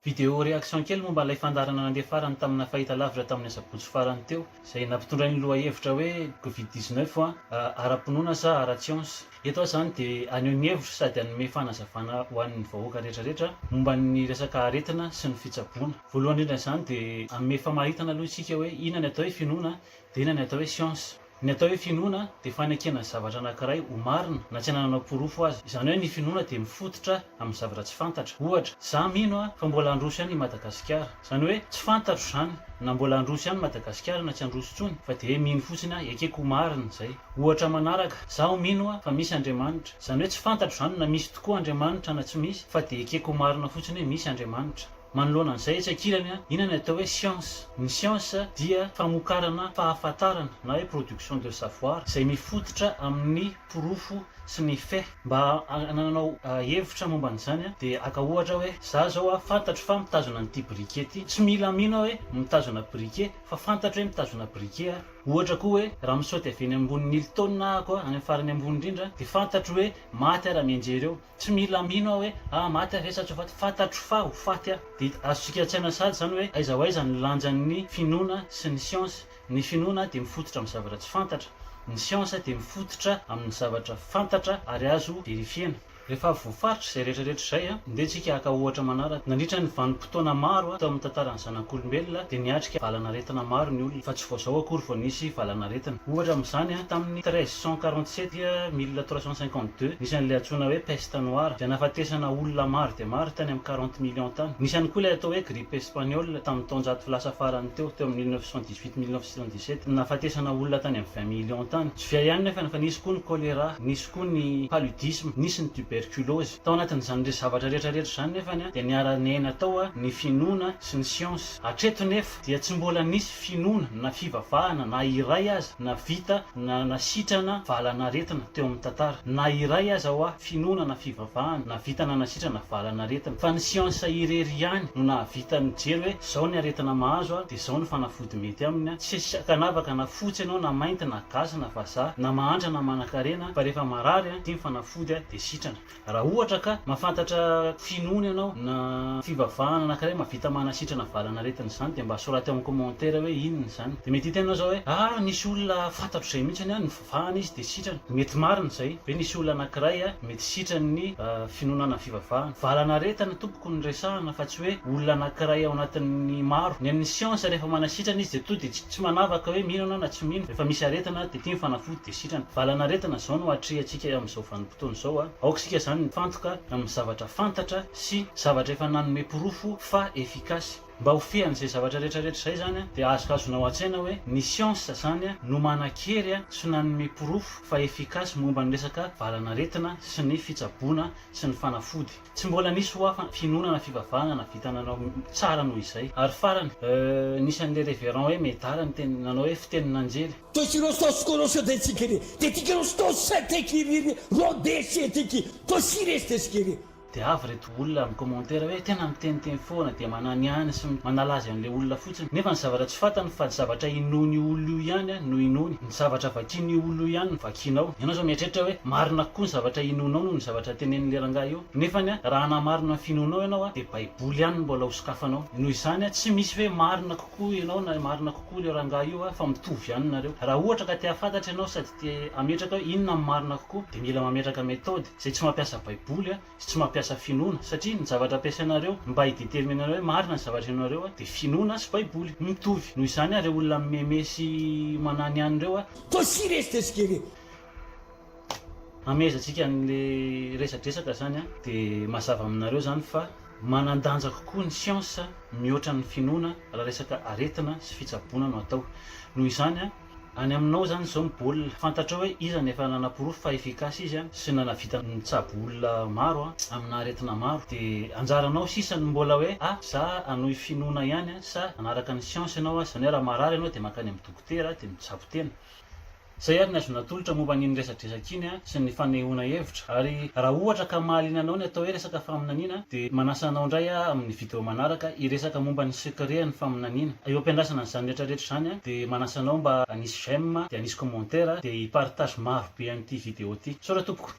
Vidéo réaction kely momba ilay fandaharana nandeha farany tamina fahitalavitra tamin'ny asabotsy farany teo, izay nampitondrainy ny lohahevitra hoe Covid 19 ara-pinoana sa ara-tsiansa. Eto aho izany dia haneho ny hevitro sady hanome fanazavana ho an'ny vahoaka rehetrarehetra momba ny resaka aretina sy ny fitsaboana. Voalohany indrindra izany dia hanome famaritana aloha isika hoe inona ny atao hoe finoana dia inona ny atao hoe siansa. Ny atao hoe finoana dia fanekena ny zavatra anankiray ho marina na tsy anananao porofo aza. Izany hoe ny finoana dia mifototra amin'ny zavatra tsy fantatra. Ohatra, za mino aho fa mbola handroso ihany i Madagasikara. Izany hoe tsy fantatro izany na mbola handroso ihany Madagasikara na tsy handroso intsony fa dia hoe mino fotsiny aho, ekeko ho marina izay. Ohatra manaraka, zaho mino aho fa misy Andriamanitra. Izany hoe tsy fantatro izany na misy tokoa Andriamanitra na tsy misy fa dia ekeko ho marina fotsiny hoe misy Andriamanitra. Manoloana an'izay etsy ankilany, inona ny atao hoe siansa? Ny siansa dia famokarana fahafantarana na hoe production de savoir izay mifototra amin'ny porofo sy ny fait. Mba hanananao hevitra momba an'izany dia haka ohatra hoe, za zao fantatro fa mitazona an'ity briquet ity. Tsy mila mino aho hoe mitazona briquet fa fantatro hoe mitazona briquet aho. Ohatra koa hoe raha misaoty avy eny ambonin'ny Hilton ahako any amin'ny farany ambony indrindra dia fantatro hoe maty aho raha mianjera eo. Tsy mila mino aho hoe ah maty aho ve sa tsy ho faty, fantatro fa ho faty aho. Dia azontsika an-tsaina sahady izany hoe aiza ho aiza ny lanjan'ny finoana sy ny siansa. Ny finoana dia mifototra amin'ny zavatra tsy fantatra, ny siansa dia mifototra amin'ny zavatra fantatra ary azo verifiena. Rehefa avy voafaritra izay rehetra rehetra izay, ndeha tsika haka ohatra manaraka. Nandritra ny vanim-potoana maro teo amin'ny tantaran'ny zanak'olombelona dia niatrika valan'aretina maro ny olona, fa tsy vao izao akory vao nisy valan'aretina. Ohatra amin'izany, tamin'ny 1347, 1352, nisy an'ilay antsoina hoe peste noire, izay nahafatesana olona maro dia maro tany amin'ny 40 millions tany. Nisy ihany koa ilay atao hoe grippe espagnole tamin'ny taonjato lasa farany teo, teo amin'ny 1918, 1917, nahafatesana olona tany amin'ny 20 millions tany. Tsy via ihany nefa fa nisy koa ny choléra, nisy koa ny paludisme, nisy ny tuberculose. Tao anatin'izany zavatra rehetra rehetra izany nefany dia niara-niaina tao ny finoana sy ny siansa. Hatreto nefa dia tsy mbola nisy finoana na fivavahana na iray aza navita nanasitrana valan'aretina teo amin'ny tantara. Na iray aza hoa finoana na fivavahana navita nanasitrana valan'aretina. Fa ny siansa irery ihany no nahavita nijery hoe zao ny aretina mahazo a, dia zao ny fanafody mety aminy a. Tsy ankanavaka na fotsy ianao na mainty na gasy na vazaha na mahantra na manankarena fa rehefa marary a, ity ny fanafody a, dia sitrana. Raha ohatra ka mahafantatra finoana ianao na fivavahana anankiray mahavita manasitrana valan'aretina izany dia mba soraty ao amin'ny commentaire hoe inona izany. Dia mety hiteny ianao izao hoe ah nisy olona fantatro izay mihitsy an, nivavahana izy dia sitrana. Mety marina izay hoe nisy olona anankiray mety sitran'ny finoana na fivavahana. Valan'aretina tompoko no resahana fa tsy hoe olona anankiray ao anatin'ny maro. Ny an'ny siansa rehefa manasitrana izy dia to dia tsy manavaka hoe mino ianao na tsy mino. Rehefa misy aretina dia ity ny fanafody dia sitrana. Valan'aretina izao no atrehantsika amin'izao vanim-potoana. fotoana izao a! Aoka isika izany mifantoka amin'ny zavatra fantatra sy zavatra efa nanome porofo fa efficace. Mba ho fehan'izay zavatra rehetra rehetra izay izany dia azokazonao an-tsaina hoe ny siansa izany no manan-kery sy nanome porofo fa efficace momba ny resaka valan'aretina sy ny fitsaboana sy ny fanafody. Tsy mbola nisy ho afa finoana na fivavahana nahavita nanao tsara noho izay. Ary farany, nisy an'ilay reverend hoe Medard niteny nanao hoe fitenin'anjely. Dia avy ireto olona mi commentaire hoe tena miteniteny foana dia mananihany sy manalazy an'ilay olona fotsiny. Nefa ny zavatra tsy fantany fa ny zavatra inoan'io olona io ihany no inoany. Ny zavatra vakian'io olona io ihany no vakianao. Ianao izao mieritreritra hoe marina kokoa ny zavatra inoanao noho ny zavatra tenenin'ilay rangahy io. Nefany raha hanamarina ny finoanao ianao dia baiboly ihany no mbola ho sokafanao. Noho izany tsy misy hoe marina kokoa ianao na marina kokoa. Koa ilay rangahy io fa mitovy ihany nareo. Raha ohatra ka te hahafantatra ianao sady te hametraka hoe inona ny marina kokoa dia mila mametraka methode izay tsy mampiasa baiboly sy tsy mampiasa finoana satria ny zavatra ampiasainareo mba hi-determiner-nareo hoe marina ny zavatra inoanareo dia finoana sy baiboly. Mitovy. Noho izany ireo olona mimeme sy mananihany ireo. Hamehezantsika an'le resadresaka zany dia mazava aminareo zany fa manan-danja kokoa ny siansa mihoatra ny finoana raha resaka aretina sy fitsaboana no atao. Noho izany, any aminao zany izao ny baolina, fantatrao hoe iza no efa nanaporofo fa efficace izy sy nanavita nitsabo olona maro amina aretina maro dia anjaranao sisa ny mbola hoe ah za hanohy finoana ihany sa hanaraka ny siansa ianao, izany hoe raha marary ianao dia mankany amin'ny dokotera dia mitsabo tena. Izay ary ny azo natolotra momba an'iny resadresaka iny sy ny fanehoana hevitra. Ary raha ohatra ka mahaliana anao ny atao hoe resaka faminaniana dia manasa anao indray aho amin'ny video manaraka hiresaka momba ny secret an'ny faminaniana. Eo am-piandrasana an'izany rehetrarehetra izany dia manasa anao mba hanisy j'aime dia hanisy commentaire dia hi-partage maro be an'ity video ity. Misaotra tompoko.